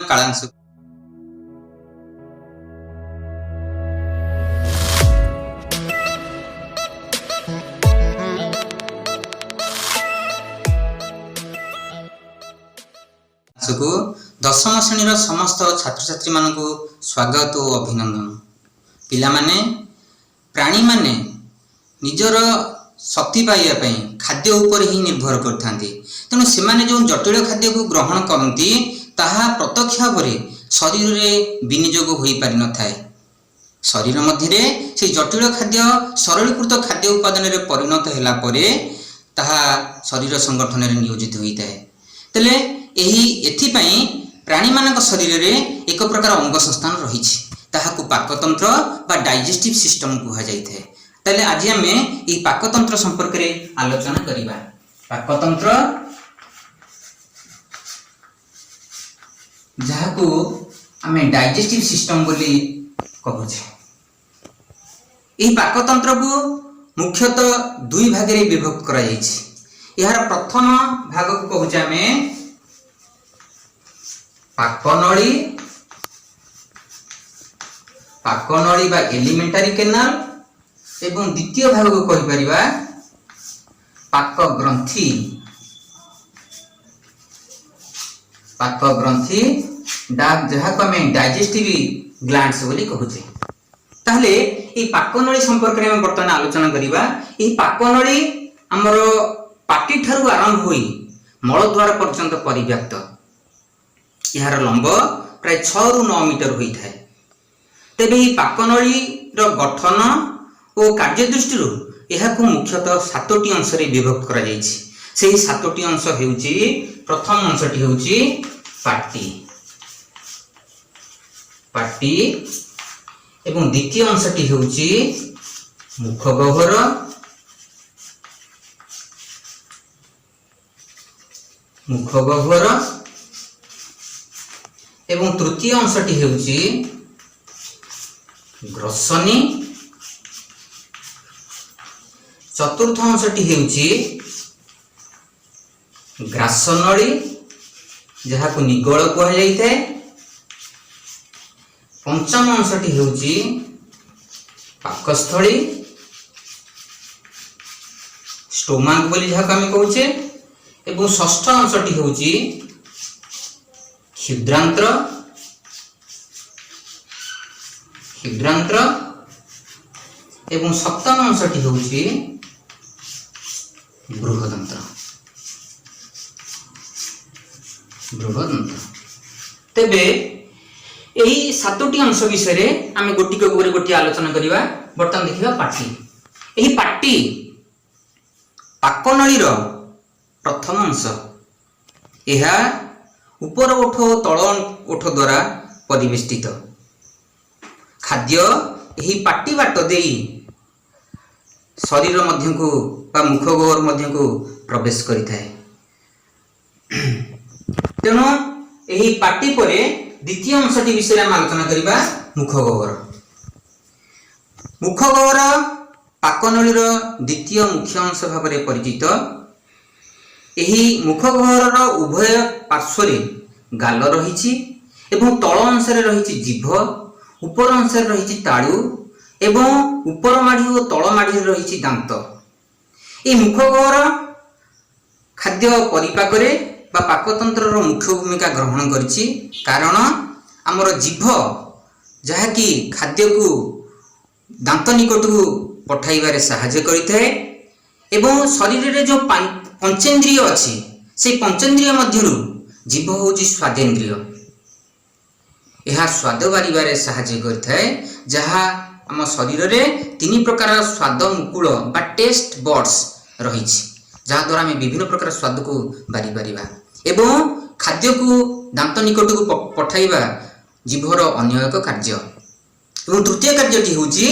କାଳାଂଶ। କୁ ଦଶମ ଶ୍ରେଣୀର ସମସ୍ତ ଛାତ୍ରଛାତ୍ରୀମାନଙ୍କୁ ସ୍ୱାଗତ ଓ ଅଭିନନ୍ଦନ। ପିଲାମାନେ, ପ୍ରାଣୀମାନେ ନିଜର ଶକ୍ତି ପାଇବା ପାଇଁ ଖାଦ୍ୟ ଉପରେ ହିଁ ନିର୍ଭର କରିଥାନ୍ତି। ତେଣୁ ସେମାନେ ଯେଉଁ ଜଟିଳ ଖାଦ୍ୟକୁ ଗ୍ରହଣ କରନ୍ତି, ତାହା ପ୍ରତ୍ୟକ୍ଷ ଭାବରେ ଶରୀରରେ ବିନିଯୋଗ ହୋଇପାରିନଥାଏ। ଶରୀର ମଧ୍ୟରେ ସେଇ ଜଟିଳ ଖାଦ୍ୟ ସରଳୀକୃତ ଖାଦ୍ୟ ଉପାଦାନରେ ପରିଣତ ହେଲା ପରେ ତାହା ଶରୀର ସଂଗଠନରେ ନିୟୋଜିତ ହୋଇଥାଏ। ତେଲେ ଏହି ଏଥିପାଇଁ ପ୍ରାଣୀମାନଙ୍କ ଶରୀରରେ ଏକ ପ୍ରକାର ଅଙ୍ଗ ସଂସ୍ଥାନ ରହିଛି, ତାହାକୁ ପାକତନ୍ତ୍ର ବା ଡାଇଜେଷ୍ଟିଭ ସିଷ୍ଟମ କୁହାଯାଇଥାଏ। ତାହେଲେ ଆଜି ଆମେ ଏହି ପାକତନ୍ତ୍ର ସମ୍ପର୍କରେ ଆଲୋଚନା କରିବା। ପାକତନ୍ତ୍ର, ଯାହାକୁ ଆମେ ଡାଇଜେଷ୍ଟିଭ ସିଷ୍ଟମ ବୋଲି କହୁଛେ। ଏହି ପାକତନ୍ତ୍ରକୁ ମୁଖ୍ୟତଃ ଦୁଇ ଭାଗରେ ବିଭକ୍ତ କରାଯାଇଛି। ଏହାର ପ୍ରଥମ ଭାଗକୁ କହୁଛେ ଆମେ ପାକନଳୀ, ପାକନଳୀ ବା ଏଲିମେଣ୍ଟାରୀ କେନାଲ ଏବଂ ଦ୍ୱିତୀୟ ଭାଗକୁ କହିପାରିବା ପାକ ଗ୍ରନ୍ଥି, ପାକ ଗ୍ରନ୍ଥି ଯାହାକୁ ଆମେ ଡାଇଜେଷ୍ଟିଭ ଗ୍ଲାଣ୍ଡସ ବୋଲି କହୁଛେ। ତାହେଲେ ଏଇ ପାକନଳୀ ସମ୍ପର୍କରେ ଆମେ ବର୍ତ୍ତମାନ ଆଲୋଚନା କରିବା। ଏହି ପାକନଳୀ ଆମର ପାଟି ଠାରୁ ଆରମ୍ଭ ହୋଇ ମଳଦ୍ୱାର ପର୍ଯ୍ୟନ୍ତ ପରିବ୍ୟାପ୍ତ। ଏହାର ଲମ୍ବ ପ୍ରାୟ 6ରୁ 9 ମିଟର ହୋଇଥାଏ। ତେବେ ଏହି ପାକନଳୀର ଗଠନ ଓ କାର୍ଯ୍ୟ ଦୃଷ୍ଟିରୁ ଏହାକୁ ମୁଖ୍ୟତଃ ସାତୋଟି ଅଂଶରେ ବିଭକ୍ତ କରାଯାଇଛି। ସେହି ସାତୋଟି ଅଂଶ ହେଉଛି, ପ୍ରଥମ ଅଂଶଟି ହେଉଛି ପାଟି, ପାଟି ଏବଂ ଦ୍ୱିତୀୟ ଅଂଶଟି ହେଉଛି ମୁଖ ଗହ୍ୱର, ମୁଖ ଗହ୍ୱର ଏବଂ ତୃତୀୟ ଅଂଶଟି ହେଉଛି ଗ୍ରସନୀ, ଚତୁର୍ଥ ଅଂଶଟି ହେଉଛି ଗ୍ରାସନଳୀ, ଯାହାକୁ ନିଗଳ କୁହାଯାଇଥାଏ, ପଞ୍ଚମ ଅଂଶଟି ହେଉଛି ପାକସ୍ଥଳୀ, ଷ୍ଟୋମାକ୍ ବୋଲି ଯାହାକୁ ଆମେ କହୁଛେ ଏବଂ ଷଷ୍ଠ ଅଂଶଟି ହେଉଛି କ୍ଷୁଦ୍ରାନ୍ତ୍ର, କ୍ଷୁଦ୍ରାନ୍ତ୍ର ଏବଂ ସପ୍ତମ ଅଂଶଟି ହେଉଛି ବୃହଦନ୍ତ୍ର, ବୃହଦନ୍ତ୍ର। ତେବେ ଏହି ସାତୋଟି ଅଂଶ ବିଷୟରେ ଆମେ ଗୋଟିକ ଉପରେ ଗୋଟିଏ ଆଲୋଚନା କରିବା। ବର୍ତ୍ତମାନ ଦେଖିବା ପାଟି। ଏହି ପାଟି ପାକନଳୀର ପ୍ରଥମ ଅଂଶ। ଏହା ଉପର ଓଠ ଓ ତଳ ଓଠ ଦ୍ୱାରା ପରିବେଷ୍ଟିତ। ଖାଦ୍ୟ ଏହି ପାଟି ବାଟ ଦେଇ ଶରୀର ମଧ୍ୟକୁ ବା ମୁଖ ଗହ୍ୱର ମଧ୍ୟକୁ ପ୍ରବେଶ କରିଥାଏ। ତେଣୁ ଏହି ପାଟି ପରେ ଦ୍ୱିତୀୟ ଅଂଶଟି ବିଷୟରେ ଆମେ ଆଲୋଚନା କରିବା, ମୁଖ ଗହ୍ୱର। ମୁଖ ଗହ୍ୱର ପାକନଳୀର ଦ୍ୱିତୀୟ ମୁଖ୍ୟ ଅଂଶ ଭାବରେ ପରିଚିତ। ଏହି ମୁଖ ଗହ୍ୱରର ଉଭୟ ପାର୍ଶ୍ୱରେ ଗାଲ ରହିଛି ଏବଂ ତଳ ଅଂଶରେ ରହିଛି ଜିଭ, ଉପର ଅଂଶରେ ରହିଛି ତାଳୁ ଏବଂ ଉପର ମାଢି ଓ ତଳ ମାଢିରେ ରହିଛି ଦାନ୍ତ। ଏହି ମୁଖ ଗହ୍ୱର ଖାଦ୍ୟ ପରିପାକରେ ବା ପାକତନ୍ତ୍ରର ମୁଖ୍ୟ ଭୂମିକା ଗ୍ରହଣ କରିଛି, କାରଣ ଆମର ଜିଭ ଯାହାକି ଖାଦ୍ୟକୁ ଦାନ୍ତ ନିକଟକୁ ପଠାଇବାରେ ସାହାଯ୍ୟ କରିଥାଏ ଏବଂ ଶରୀରରେ ଯେଉଁ ପଞ୍ଚେନ୍ଦ୍ରିୟ ଅଛି, ସେଇ ପଞ୍ଚେନ୍ଦ୍ରିୟ ମଧ୍ୟରୁ ଜିଭ ହେଉଛି ସ୍ୱାଦେନ୍ଦ୍ରିୟ। ଏହା ସ୍ୱାଦ ବାରିବାରେ ସାହାଯ୍ୟ କରିଥାଏ, ଯାହା ଆମ ଶରୀରରେ ତିନି ପ୍ରକାର ସ୍ୱାଦ ମୁକୁଳ ବା ଟେଷ୍ଟ ବଡ୍ସ ରହିଛି, ଯାହାଦ୍ୱାରା ଆମେ ବିଭିନ୍ନ ପ୍ରକାର ସ୍ୱାଦକୁ ବାରିପାରିବା ଏବଂ ଖାଦ୍ୟକୁ ଦାନ୍ତ ନିକଟକୁ ପଠାଇବା ଜିଭର ଅନ୍ୟ ଏକ କାର୍ଯ୍ୟ। ଏବଂ ତୃତୀୟ କାର୍ଯ୍ୟଟି ହେଉଛି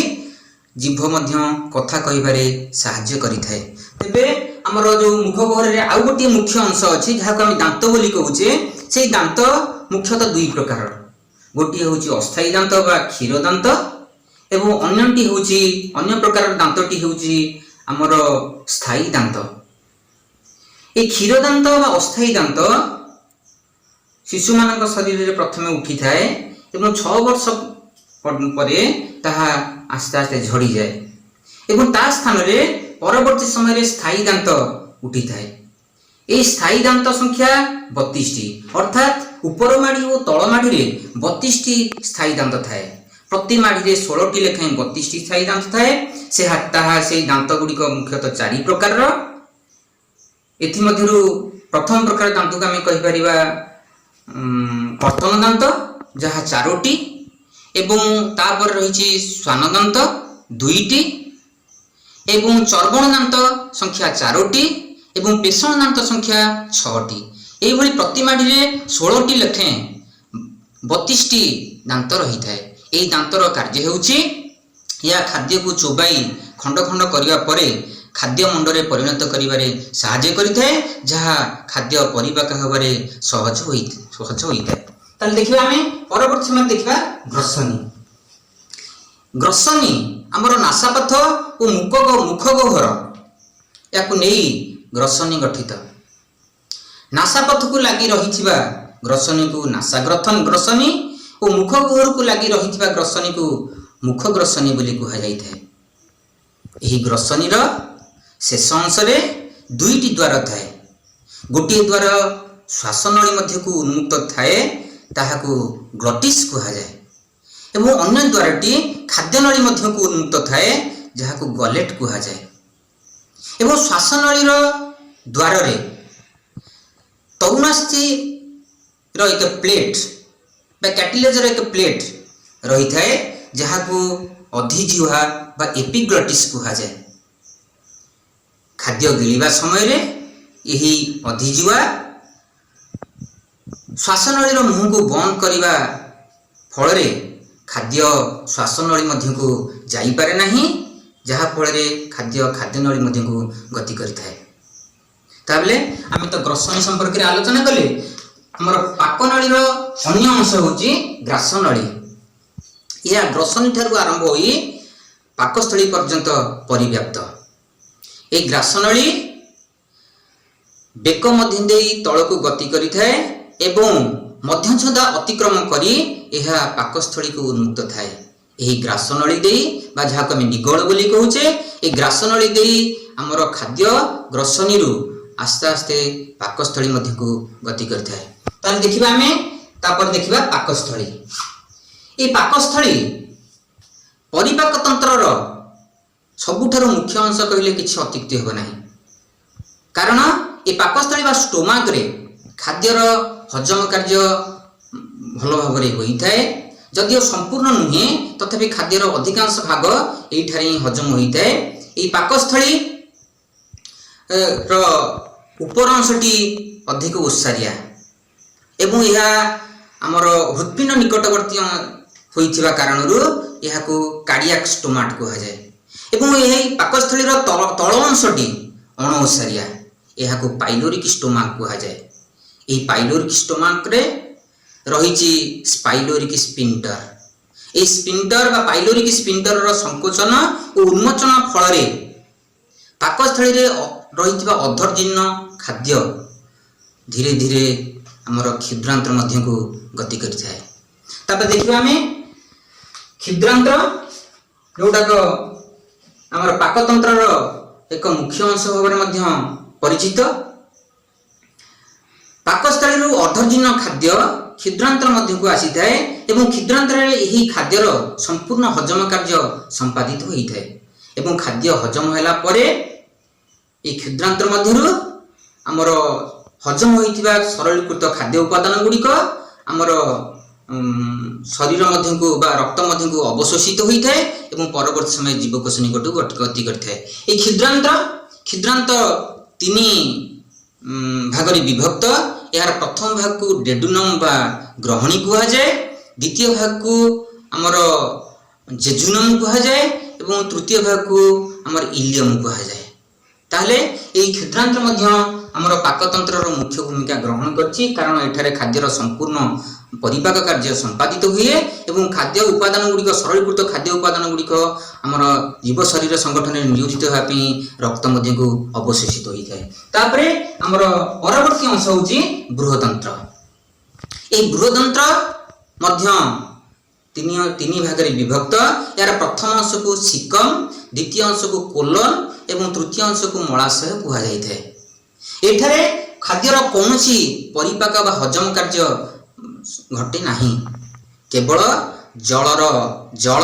ଜିଭ ମଧ୍ୟ କଥା କହିବାରେ ସାହାଯ୍ୟ କରିଥାଏ। ତେବେ ଆମର ଯେଉଁ ମୁଖ ଗହ୍ୱରରେ ଆଉ ଗୋଟିଏ ମୁଖ୍ୟ ଅଂଶ ଅଛି, ଯାହାକୁ ଆମେ ଦାନ୍ତ ବୋଲି କହୁଛେ। ସେଇ ଦାନ୍ତ ମୁଖ୍ୟତଃ ଦୁଇ ପ୍ରକାରର। ଗୋଟିଏ ହେଉଛି ଅସ୍ଥାୟୀ ଦାନ୍ତ ବା କ୍ଷୀର ଦାନ୍ତ ଏବଂ ଅନ୍ୟଟି ହେଉଛି, ଅନ୍ୟ ପ୍ରକାରର ଦାନ୍ତଟି ହେଉଛି ଆମର ସ୍ଥାୟୀ ଦାନ୍ତ। এই କ୍ଷୀର ଦାନ୍ତ ବା ଅସ୍ଥାୟୀ ଦାନ୍ତ ଶିଶୁମାନଙ୍କ ଶରୀରରେ ପ୍ରଥମେ ଉଠିଥାଏ ଏବଂ 6 ବର୍ଷ ପରେ ତାହା ଆସ୍ତେ ଆସ୍ତେ ଝଡ଼ିଯାଏ ଏବଂ ତା ସ୍ଥାନରେ ପରବର୍ତ୍ତୀ ସମୟରେ ସ୍ଥାୟୀ ଦାନ୍ତ ଉଠିଥାଏ। ଏହି ସ୍ଥାୟୀ ଦାନ୍ତ ସଂଖ୍ୟା 32ଟି, ଅର୍ଥାତ୍ ଉପର ମାଢ଼ି ଓ ତଳ ମାଢ଼ିରେ 32ଟି ସ୍ଥାୟୀ ଦାନ୍ତ ଥାଏ। ପ୍ରତି ମାଢ଼ିରେ 16ଟି ଲେଖାଏଁ 32ଟି ସ୍ଥାୟୀ ଦାନ୍ତ ଥାଏ। ସେ ତାହା ସେଇ ଦାନ୍ତ ଗୁଡ଼ିକ ମୁଖ୍ୟତଃ ଚାରି ପ୍ରକାରର। ଏଥିମଧ୍ୟରୁ ପ୍ରଥମ ପ୍ରକାର ଦାନ୍ତକୁ ଆମେ କହିପାରିବା କର୍ତ୍ତନ ଦାନ୍ତ, ଯାହା ଚାରୋଟି, ଏବଂ ତାପରେ ରହିଛି ଶ୍ୱାନ ଦାନ୍ତ ଦୁଇଟି ଏବଂ ଚର୍ବଣ ଦାନ୍ତ ସଂଖ୍ୟା ଚାରୋଟି ଏବଂ ପେଷଣ ଦାନ୍ତ ସଂଖ୍ୟା ଛଅଟି। ଏଇଭଳି ପ୍ରତି ମାଢ଼ିରେ 16ଟି ଲେଖାଏଁ 32ଟି ଦାନ୍ତ ରହିଥାଏ। ଏହି ଦାନ୍ତର କାର୍ଯ୍ୟ ହେଉଛି, ଏହା ଖାଦ୍ୟକୁ ଚୋବାଇ ଖଣ୍ଡ ଖଣ୍ଡ କରିବା ପରେ ଖାଦ୍ୟ ମଣ୍ଡରେ ପରିଣତ କରିବାରେ ସାହାଯ୍ୟ କରିଥାଏ, ଯାହା ଖାଦ୍ୟ ପରିପାକ ହେବାରେ ସହଜ ହୋଇଥାଏ। ତାହେଲେ ଦେଖିବା ଆମେ ପରବର୍ତ୍ତୀ ସମୟରେ ଦେଖିବା ଗ୍ରସନୀ। ଗ୍ରସନୀ ଆମର ନାସାପଥ ଓ ମୁଖ ଗହ୍ୱର, ଏହାକୁ ନେଇ ଗ୍ରସନୀ ଗଠିତ। ନାସାପଥକୁ ଲାଗି ରହିଥିବା ଗ୍ରସନୀକୁ ନାସାଗ୍ରଥନ ଗ୍ରସନୀ ଓ ମୁଖ ଗହ୍ୱରକୁ ଲାଗି ରହିଥିବା ଗ୍ରସନୀକୁ ମୁଖ ଗ୍ରସନୀ ବୋଲି କୁହାଯାଇଥାଏ। ଏହି ଗ୍ରସନୀର ଶେଷ ଅଂଶରେ ଦୁଇଟି ଦ୍ୱାର ଥାଏ। ଗୋଟିଏ ଦ୍ୱାର ଶ୍ୱାସନଳୀ ମଧ୍ୟକୁ ଉନ୍ମୁକ୍ତ ଥାଏ, ତାହାକୁ ଗ୍ଲଟିସ୍ କୁହାଯାଏ ଏବଂ ଅନ୍ୟ ଦ୍ୱାରଟି ଖାଦ୍ୟନଳୀ ମଧ୍ୟକୁ ଉନ୍ମୁକ୍ତ ଥାଏ, ଯାହାକୁ ଗଲେଟ୍ କୁହାଯାଏ। ଏବଂ ଶ୍ୱାସନଳୀର ଦ୍ୱାରରେ ତରୁଣାସ୍ଥିର ଏକ ପ୍ଲେଟ୍ ବା କ୍ୟାଟିଲେଜର ଏକ ପ୍ଲେଟ୍ ରହିଥାଏ, ଯାହାକୁ ଅଧିଜିହ୍ୱା ବା ଏପିଗ୍ଲଟିସ୍ କୁହାଯାଏ। ଖାଦ୍ୟ ଗିଳିବା ସମୟରେ ଏହି ଅଧିଜିହ୍ୱା ଶ୍ୱାସନଳୀର ମୁହଁକୁ ବନ୍ଦ କରିବା ଫଳରେ ଖାଦ୍ୟ ଶ୍ୱାସନଳୀ ମଧ୍ୟକୁ ଯାଇପାରେ ନାହିଁ, ଯାହାଫଳରେ ଖାଦ୍ୟ ଖାଦ୍ୟନଳୀ ମଧ୍ୟକୁ ଗତି କରିଥାଏ। ତାହେଲେ ଆମେ ତ ଗ୍ରସନୀ ସମ୍ପର୍କରେ ଆଲୋଚନା କଲେ। ଆମର ପାକନଳୀର ଅନ୍ୟ ଅଂଶ ହେଉଛି ଗ୍ରାସନଳୀ। ଏହା ଗ୍ରସନୀ ଠାରୁ ଆରମ୍ଭ ହୋଇ ପାକସ୍ଥଳୀ ପର୍ଯ୍ୟନ୍ତ ପରିବ୍ୟାପ୍ତ। ଏହି ଗ୍ରାସନଳୀ ବେକ ମଧ୍ୟ ଦେଇ ତଳକୁ ଗତି କରିଥାଏ ଏବଂ ମଧ୍ୟଛଦା ଅତିକ୍ରମ କରି ଏହା ପାକସ୍ଥଳୀକୁ ଉନ୍ମୁକ୍ତ ଥାଏ। ଏହି ଗ୍ରାସନଳୀ ଦେଇ ବା ଯାହାକୁ ଆମେ ନିଗଳ ବୋଲି କହୁଛେ, ଏହି ଗ୍ରାସନଳୀ ଦେଇ ଆମର ଖାଦ୍ୟ ଗ୍ରସନୀରୁ ଆସ୍ତେ ଆସ୍ତେ ପାକସ୍ଥଳୀ ମଧ୍ୟକୁ ଗତି କରିଥାଏ। ତାହେଲେ ଦେଖିବା ଆମେ ତାପରେ ଦେଖିବା ପାକସ୍ଥଳୀ। ଏହି ପାକସ୍ଥଳୀ ପରିପାକ ତନ୍ତ୍ରର ସବୁଠାରୁ ମୁଖ୍ୟ ଅଂଶ କହିଲେ କିଛି ଅତ୍ୟୁକ୍ତି ହେବ ନାହିଁ, କାରଣ ଏ ପାକସ୍ଥଳୀ ବା ଷ୍ଟୋମାକରେ ଖାଦ୍ୟର ହଜମ କାର୍ଯ୍ୟ ଭଲ ଭାବରେ ହୋଇଥାଏ। ଯଦିଓ ସମ୍ପୂର୍ଣ୍ଣ ନୁହେଁ, ତଥାପି ଖାଦ୍ୟର ଅଧିକାଂଶ ଭାଗ ଏଇଠାରେ ହିଁ ହଜମ ହୋଇଥାଏ। ଏହି ପାକସ୍ଥଳୀ ର ଉପର ଅଂଶଟି ଅଧିକ ଓସାରିଆ ଏବଂ ଏହା ଆମର ହୃତ୍ପିଣ୍ଡ ନିକଟବର୍ତ୍ତୀ ହୋଇଥିବା କାରଣରୁ ଏହାକୁ କାର୍ଡିଆକ୍ ଷ୍ଟୋମାକ୍ କୁହାଯାଏ ଏବଂ ଏହି ପାକସ୍ଥଳୀର ତଳ ଅଂଶଟି ଅଣଓସାରିଆ, ଏହାକୁ ପାଇଲୋରିକ୍ ଷ୍ଟୋମାକ୍ କୁହାଯାଏ। ଏହି ପାଇଲୋରିକ୍ ଷ୍ଟୋମାକରେ ରହିଛି ପାଇଲୋରିକ୍ ସ୍ଫିଙ୍କ୍ଟର। ଏହି ସ୍ଫିଙ୍କ୍ଟର ବା ପାଇଲୋରିକ୍ ସ୍ଫିଙ୍କ୍ଟରର ସଂକୋଚନ ଓ ଉନ୍ମୋଚନ ଫଳରେ ପାକସ୍ଥଳୀରେ ରହିଥିବା ଅର୍ଦ୍ଧଜୀର୍ଣ୍ଣ ଖାଦ୍ୟ ଧୀରେ ଧୀରେ ଆମର କ୍ଷୁଦ୍ରାନ୍ତ୍ର ମଧ୍ୟକୁ ଗତି କରିଥାଏ। ତାପରେ ଦେଖିବା ଆମେ କ୍ଷୁଦ୍ରାନ୍ତ୍ର, ଯୋଉଟାକ ଆମର ପାକତନ୍ତ୍ରର ଏକ ମୁଖ୍ୟ ଅଂଶ ଭାବରେ ମଧ୍ୟ ପରିଚିତ। ପାକସ୍ଥଳୀରୁ ଅର୍ଦ୍ଧଜୀର୍ଣ୍ଣ ଖାଦ୍ୟ କ୍ଷୁଦ୍ରାନ୍ତ୍ର ମଧ୍ୟକୁ ଆସିଥାଏ ଏବଂ କ୍ଷୁଦ୍ରାନ୍ତ୍ରରେ ଏହି ଖାଦ୍ୟର ସମ୍ପୂର୍ଣ୍ଣ ହଜମ କାର୍ଯ୍ୟ ସମ୍ପାଦିତ ହୋଇଥାଏ ଏବଂ ଖାଦ୍ୟ ହଜମ ହେଲା ପରେ ଏହି କ୍ଷୁଦ୍ରାନ୍ତ୍ର ମଧ୍ୟରୁ ଆମର ହଜମ ହୋଇଥିବା ସରଳୀକୃତ ଖାଦ୍ୟ ଉପାଦାନ ଗୁଡ଼ିକ ଆମର ଶରୀର ମଧ୍ୟକୁ ବା ରକ୍ତ ମଧ୍ୟକୁ ଅବଶୋଷିତ ହୋଇଥାଏ ଏବଂ ପରବର୍ତ୍ତୀ ସମୟରେ ଜୀବକୋଷ ନିକଟକୁ ଗତି କରିଥାଏ। ଏହି କ୍ଷୁଦ୍ରାନ୍ତ୍ର ତିନି ଭାଗରେ ବିଭକ୍ତ। ଏହାର ପ୍ରଥମ ଭାଗକୁ ଡୁଓଡେନମ୍ ବା ଗ୍ରହଣୀ କୁହାଯାଏ, ଦ୍ୱିତୀୟ ଭାଗକୁ ଆମର ଜେଜୁନମ୍ କୁହାଯାଏ ଏବଂ ତୃତୀୟ ଭାଗକୁ ଆମର ଇଲିୟମ୍ କୁହାଯାଏ। ତାହେଲେ ଏହି କ୍ଷୁଦ୍ରାନ୍ତ୍ର ମଧ୍ୟ ଆମର ପାକତନ୍ତ୍ରର ମୁଖ୍ୟ ଭୂମିକା ଗ୍ରହଣ କରିଛି, କାରଣ ଏଠାରେ ଖାଦ୍ୟର ସମ୍ପୂର୍ଣ୍ଣ ପରିପାକ କାର୍ଯ୍ୟ ସମ୍ପାଦିତ ହୁଏ ଏବଂ ଖାଦ୍ୟ ଉପାଦାନ ଗୁଡ଼ିକ, ସରଳୀକୃତ ଖାଦ୍ୟ ଉପାଦାନ ଗୁଡ଼ିକ ଆମର ଜୀବ ଶରୀର ସଂଗଠନରେ ନିୟୋଜିତ ହେବା ପାଇଁ ରକ୍ତ ମଧ୍ୟକୁ ଅବଶୋଷିତ ହୋଇଥାଏ। ତାପରେ ଆମର ପରବର୍ତ୍ତୀ ଅଂଶ ହେଉଛି ବୃହଦନ୍ତ୍ର। ଏହି ବୃହଦନ୍ତ୍ର ମଧ୍ୟ ତିନି ତିନି ଭାଗରେ ବିଭକ୍ତ। ଏହାର ପ୍ରଥମ ଅଂଶକୁ ସିକମ୍, ଦ୍ୱିତୀୟ ଅଂଶକୁ କୋଲନ ଏବଂ ତୃତୀୟ ଅଂଶକୁ ମଳାଶୟ କୁହାଯାଇଥାଏ। ଏଠାରେ ଖାଦ୍ୟର କୌଣସି ପରିପାକ ବା ହଜମ କାର୍ଯ୍ୟ ଘଟେ ନାହିଁ। କେବଳ ଜଳ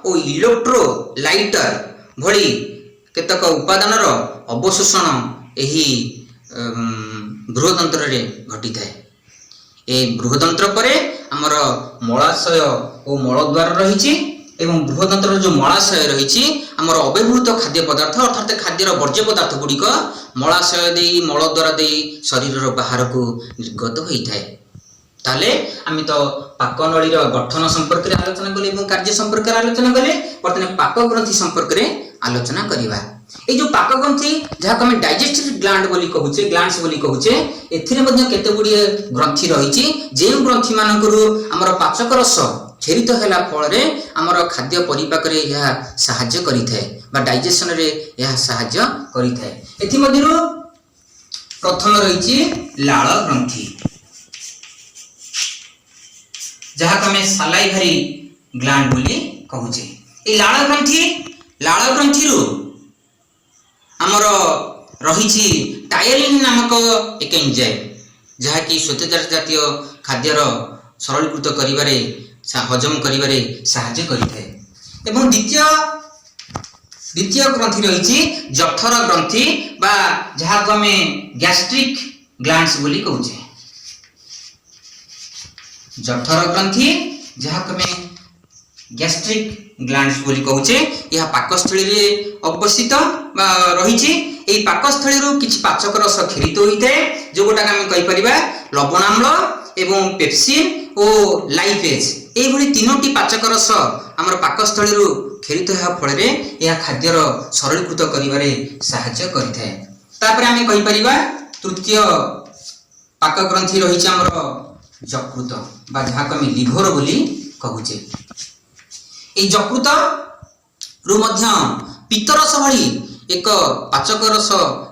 ଓ ଇଲେକ୍ଟ୍ରୋଲାଇଟର ଭଳି କେତେକ ଉପାଦାନର ଅବଶୋଷଣ ଏହି ବୃହଦନ୍ତ୍ରରେ ଘଟିଥାଏ। ଏ ବୃହଦନ୍ତ୍ର ପରେ ଆମର ମଳାଶୟ ଓ ମଳଦ୍ୱାର ରହିଛି ଏବଂ ବୃହଦନ୍ତ୍ରର ଯେଉଁ ମଳାଶୟ ରହିଛି, ଆମର ଅବ୍ୟବହୃତ ଖାଦ୍ୟ ପଦାର୍ଥ, ଅର୍ଥାତ୍ ଖାଦ୍ୟର ବର୍ଜ୍ୟ ପଦାର୍ଥ ଗୁଡ଼ିକ ମଳାଶୟ ଦେଇ, ମଳଦ୍ୱାର ଦେଇ ଶରୀରର ବାହାରକୁ ନିର୍ଗତ ହୋଇଥାଏ। ତାହେଲେ ଆମେ ତ ପାକନଳୀର ଗଠନ ସମ୍ପର୍କରେ ଆଲୋଚନା କଲେ ଏବଂ କାର୍ଯ୍ୟ ସମ୍ପର୍କରେ ଆଲୋଚନା କଲେ। ବର୍ତ୍ତମାନ ପାକ ଗ୍ରନ୍ଥି ସମ୍ପର୍କରେ ଆଲୋଚନା କରିବା। ଏଇ ଯୋଉ ପାକ ଗ୍ରନ୍ଥି, ଯାହାକୁ ଆମେ ଡାଇଜେଷ୍ଟିଭ ଗ୍ଲାଣ୍ଡ ବୋଲି କହୁଛେ, ଗ୍ଲାଣ୍ଡସ ବୋଲି କହୁଛେ, ଏଥିରେ ମଧ୍ୟ କେତେ ଗୁଡ଼ିଏ ଗ୍ରନ୍ଥି ରହିଛି, ଯେଉଁ ଗ୍ରନ୍ଥି ମାନଙ୍କରୁ ଆମର ପାଚକ ରସ କ୍ଷରିତ ହେଲା ଫଳରେ ଆମର ଖାଦ୍ୟ ପରିପାକରେ ଏହା ସାହାଯ୍ୟ କରିଥାଏ ବା ଡାଇଜେସନରେ ଏହା ସାହାଯ୍ୟ କରିଥାଏ। ଏଥିମଧ୍ୟରୁ ପ୍ରଥମ ରହିଛି ଲାଳ ଗ୍ରନ୍ଥି, ଯାହାକୁ ଆମେ ସାଲାଇଭାରି ଗ୍ଲାଣ୍ଡ ବୋଲି କହୁଛେ। ଏଇ ଲାଳ ଗ୍ରନ୍ଥିରୁ ଆମର ରହିଛି ଟାଏଲିନ୍ ନାମକ ଏକ ଏନଜାଇମ୍, ଯାହାକି ଶ୍ୱେତଜାତ ଜାତୀୟ ଖାଦ୍ୟର ସରଳୀକୃତ କରିବାରେ, ହଜମ କରିବାରେ ସାହାଯ୍ୟ କରିଥାଏ। ଏବଂ ଦ୍ୱିତୀୟ ଗ୍ରନ୍ଥି ରହିଛି ଜଠର ଗ୍ରନ୍ଥି ବା ଯାହାକୁ ଆମେ ଗ୍ୟାଷ୍ଟ୍ରିକ୍ ଗ୍ଲାଣ୍ଡସ୍ ବୋଲି କହୁଛେ। ଜଠର ଗ୍ରନ୍ଥି, ଯାହାକୁ ଆମେ ଗ୍ୟାଷ୍ଟ୍ରିକ୍ ଗ୍ଲାଣ୍ଡସ୍ ବୋଲି କହୁଛେ, ଏହା ପାକସ୍ଥଳୀରେ ଅବସ୍ଥିତ ବା ରହିଛି। ଏହି ପାକସ୍ଥଳୀରୁ କିଛି ପାଚକ ରସ କ୍ଷରିତ ହୋଇଥାଏ, ଯେଉଁଗୁଟାକୁ ଆମେ କହିପାରିବା ଲବଣାମ୍ଳ ଏବଂ ପେପସିନ୍ ଓ ଲାଇପେଜ୍। ଏଇଭଳି ତିନୋଟି ପାଚକ ରସ ଆମର ପାକସ୍ଥଳୀରୁ କ୍ଷରିତ ହେବା ଫଳରେ ଏହା ଖାଦ୍ୟର ସରଳୀକୃତ କରିବାରେ ସାହାଯ୍ୟ କରିଥାଏ। ତାପରେ ଆମେ କହିପାରିବା ତୃତୀୟ ପାକ ଗ୍ରନ୍ଥି ରହିଛି ଆମର ଯକୃତ ବା ଯାହାକୁ ଆମେ ଲିଭର ବୋଲି କହୁଛେ। ଏଇ ଯକୃତ ରୁ ମଧ୍ୟ ପିତ୍ତରସ ଭଳି ଏକ ପାଚକ ରସ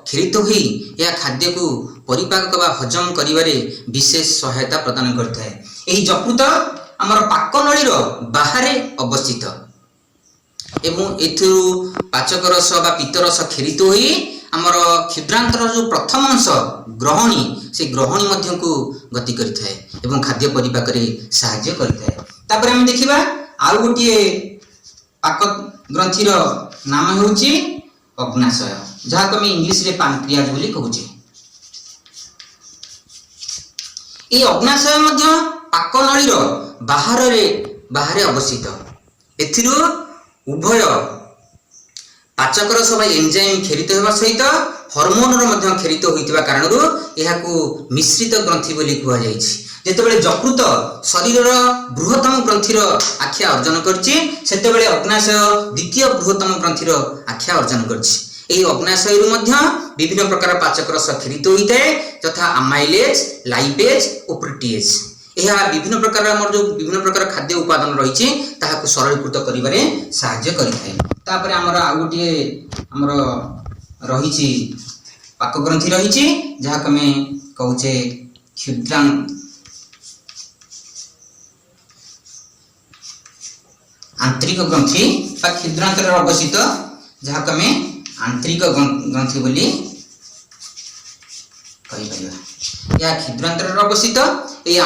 କ୍ଷରିତ ହୋଇ ଏହା ଖାଦ୍ୟକୁ ପରିପାକ ବା ହଜମ କରିବାରେ ବିଶେଷ ସହାୟତା ପ୍ରଦାନ କରିଥାଏ। ଏହି ଯକୃତ ଆମର ପାକନଳୀର ବାହାରେ ଅବସ୍ଥିତ ଏବଂ ଏଥିରୁ ପାଚକ ରସ ବା ପିତ୍ତରସ କ୍ଷରିତ ହୋଇ ଆମର କ୍ଷୁଦ୍ରାନ୍ତର ଯେଉଁ ପ୍ରଥମ ଅଂଶ ଗ୍ରହଣୀ, ସେ ଗ୍ରହଣୀ ମଧ୍ୟକୁ ଗତି କରିଥାଏ ଏବଂ ଖାଦ୍ୟ ପରିପାକରେ ସାହାଯ୍ୟ କରିଥାଏ। ତାପରେ ଆମେ ଦେଖିବା ଆଉ ଗୋଟିଏ ପାକ ଗ୍ରନ୍ଥିର ନାମ ହେଉଛି ଅଗ୍ନାଶୟ, ଯାହାକୁ ଆମେ ଇଂଲିଶରେ ପାନକ୍ରିଆଜ ବୋଲି କହୁଛେ। ଏହି ଅଗ୍ନାଶୟ ମଧ୍ୟ ପାକନଳୀର ବାହାରେ ଅବସ୍ଥିତ। ଏଥିରୁ ଉଭୟ ପାଚକ ରସ ବା ଏନଜାଇମ୍ କ୍ଷରିତ ହେବା ସହିତ ହରମୋନର ମଧ୍ୟ କ୍ଷରିତ ହୋଇଥିବା କାରଣରୁ ଏହାକୁ ମିଶ୍ରିତ ଗ୍ରନ୍ଥି ବୋଲି କୁହାଯାଇଛି। ଯେତେବେଳେ ଯକୃତ ଶରୀରର ବୃହତ୍ତମ ଗ୍ରନ୍ଥିର ଆଖ୍ୟା ଅର୍ଜନ କରିଛି, ସେତେବେଳେ ଅଗ୍ନାଶୟ ଦ୍ୱିତୀୟ ବୃହତ୍ତମ ଗ୍ରନ୍ଥିର ଆଖ୍ୟା ଅର୍ଜନ କରିଛି। ଏହି ଅଗ୍ନାଶୟରୁ ମଧ୍ୟ ବିଭିନ୍ନ ପ୍ରକାର ପାଚକ ରସ କ୍ଷରିତ ହୋଇଥାଏ, ଯଥା ଆମାଇଲେଜ୍, ଲାଇପେଜ୍ ଓ ପ୍ରୋଟିଏଜ୍। ଏହା ବିଭିନ୍ନ ପ୍ରକାର ଆମର ଯେଉଁ ବିଭିନ୍ନ ପ୍ରକାର ଖାଦ୍ୟ ଉପାଦାନ ରହିଛି, ତାହାକୁ ସରଳୀକୃତ କରିବାରେ ସାହାଯ୍ୟ କରିଥାଏ। ତାପରେ ଆମର ଆଉ ଗୋଟିଏ ଆମର ରହିଛି ପାକ ଗ୍ରନ୍ଥି ରହିଛି, ଯାହାକୁ ଆମେ କହୁଛେ କ୍ଷୁଦ୍ରା ଆନ୍ତରିକ ଗ୍ରନ୍ଥି ବା କ୍ଷୁଦ୍ରାନ୍ତରରେ ଅବସ୍ଥିତ, ଯାହାକୁ ଆମେ ଆନ୍ତରିକ ଗ୍ରନ୍ଥି ବୋଲି କହିପାରିବା। ଏହା କ୍ଷୁଦ୍ରାନ୍ତରରେ ଅବସ୍ଥିତ। ଏହି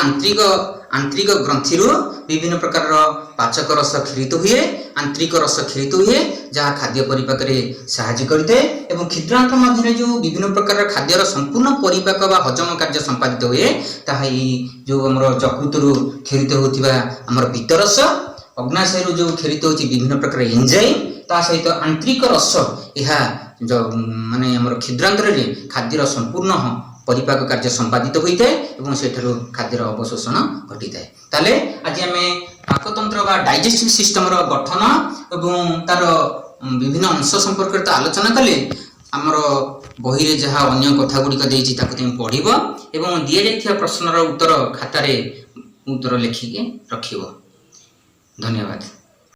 ଆନ୍ତରିକ ଗ୍ରନ୍ଥିରୁ ବିଭିନ୍ନ ପ୍ରକାରର ପାଚକ ରସ କ୍ଷରିତ ହୁଏ, ଆନ୍ତରିକ ରସ କ୍ଷରିତ ହୁଏ, ଯାହା ଖାଦ୍ୟ ପରିପାକରେ ସାହାଯ୍ୟ କରିଥାଏ। ଏବଂ କ୍ଷୁଦ୍ରାନ୍ତ ମଧ୍ୟରେ ଯେଉଁ ବିଭିନ୍ନ ପ୍ରକାରର ଖାଦ୍ୟର ସମ୍ପୂର୍ଣ୍ଣ ପରିପାକ ବା ହଜମ କାର୍ଯ୍ୟ ସମ୍ପାଦିତ ହୁଏ, ତାହା ଏଇ ଯେଉଁ ଆମର ଯକୃତରୁ କ୍ଷରିତ ହେଉଥିବା ଆମର ପିତ୍ତରସ, ଅଗ୍ନାଶୟରୁ ଯେଉଁ କ୍ଷରିତ ହେଉଛି ବିଭିନ୍ନ ପ୍ରକାର ଏନଜାଇମ୍, ତା ସହିତ ଆନ୍ତରିକ ରସ, ଏହା ମାନେ ଆମର କ୍ଷୁଦ୍ରାନ୍ତରରେ ଖାଦ୍ୟର ସମ୍ପୂର୍ଣ୍ଣ ପରିପାକ କାର୍ଯ୍ୟ ସମ୍ପାଦିତ ହୋଇଥାଏ ଏବଂ ସେଠାରୁ ଖାଦ୍ୟର ଅବଶୋଷଣ ଘଟିଥାଏ। ତାହେଲେ ଆଜି ଆମେ ପାକତନ୍ତ୍ର ବା ଡାଇଜେଷ୍ଟିଭ ସିଷ୍ଟମର ଗଠନ ଏବଂ ତାର ବିଭିନ୍ନ ଅଂଶ ସମ୍ପର୍କରେ ତ ଆଲୋଚନା କଲେ। ଆମର ବହିରେ ଯାହା ଅନ୍ୟ କଥା ଗୁଡ଼ିକ ଦେଇଛି, ତାକୁ ତୁମେ ପଢ଼ିବ ଏବଂ ଦିଆଯାଇଥିବା ପ୍ରଶ୍ନର ଉତ୍ତର ଖାତାରେ ଉତ୍ତର ଲେଖିକି ରଖିବ। ଧନ୍ୟବାଦ।